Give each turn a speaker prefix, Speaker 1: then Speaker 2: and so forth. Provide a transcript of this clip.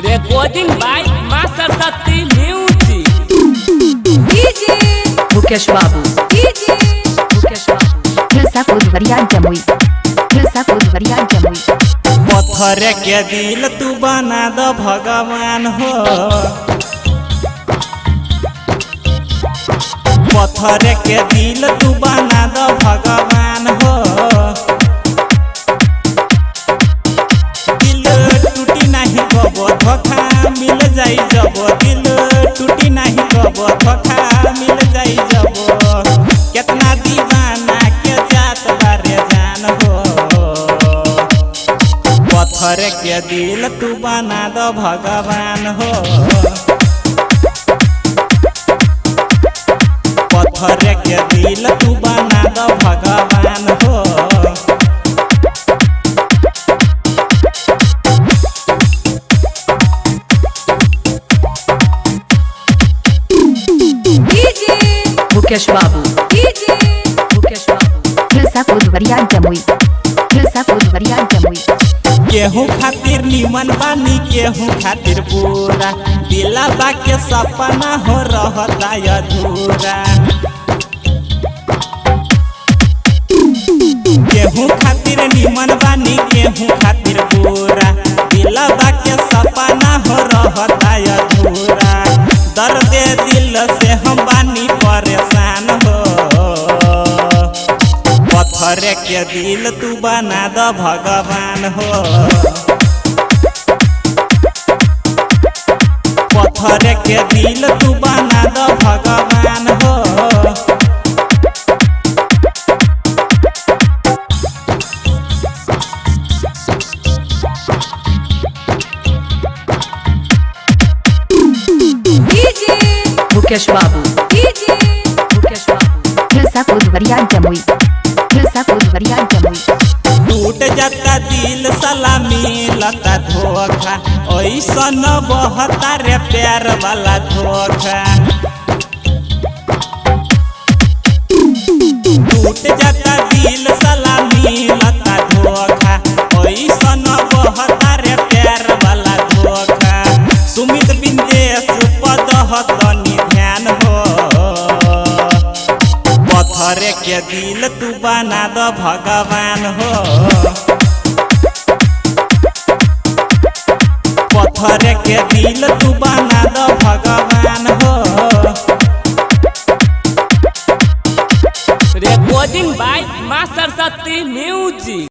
Speaker 1: Recording by Maa Saraswati music.
Speaker 2: DJ
Speaker 3: Mukesh Babu,
Speaker 2: DJ
Speaker 3: Mukesh Babu,
Speaker 4: Hilsa Jamui, Hilsa Jamui.
Speaker 5: पत्थर के दिल तू बना द भगवान हो, पत्थर के दिल तू बना द भगवान हो। दिल टूटी नहीं कबो धोखा मिल जाई जब, दिल टूटी नहीं कबो धोखा मिल जाई जब। केतना दीवाना के जात बारे जान हो, पत्थर के दिल तू बना द भगवान हो, पत्थर के दिल तू बना द भगवान हो।
Speaker 2: DJ
Speaker 3: Mukesh Babu,
Speaker 2: DJ
Speaker 3: Mukesh Babu,
Speaker 4: Hilsa Jamui, Hilsa Jamui.
Speaker 5: केहू खातिर निमन बानी केहू खातिर बुरा, दिला के सपना हो रहता अधूरा। केहू खातिर निमन बानी केहू खातिर बुरा, दिला के सपना हो रहता अधूरा। दर्द दिल से हम बानी परेशान हो, पत्थर के दिल तू बना द भगवान हो, पत्थर के दिल तू बना द भगवान हो।
Speaker 2: DJ
Speaker 3: Mukesh Babu,
Speaker 2: DJ
Speaker 3: Mukesh Babu,
Speaker 4: Hilsa Jamui, Hilsa Jamui.
Speaker 5: टूट जाता दिल साला मिलता धोखा, ऐसन बहता रे प्यार वाला धोखा। टूट जाता दिल साला मिलता धोखा, ऐसन बहता रे प्यार वाला धोखा। सुमित बिंदेश पद तनी ध्यान हो, पत्थर के दिल तू बना द भगवान हो, पत्थर के दिल तू बना द भगवान हो।
Speaker 1: Recording by Maa Saraswati music.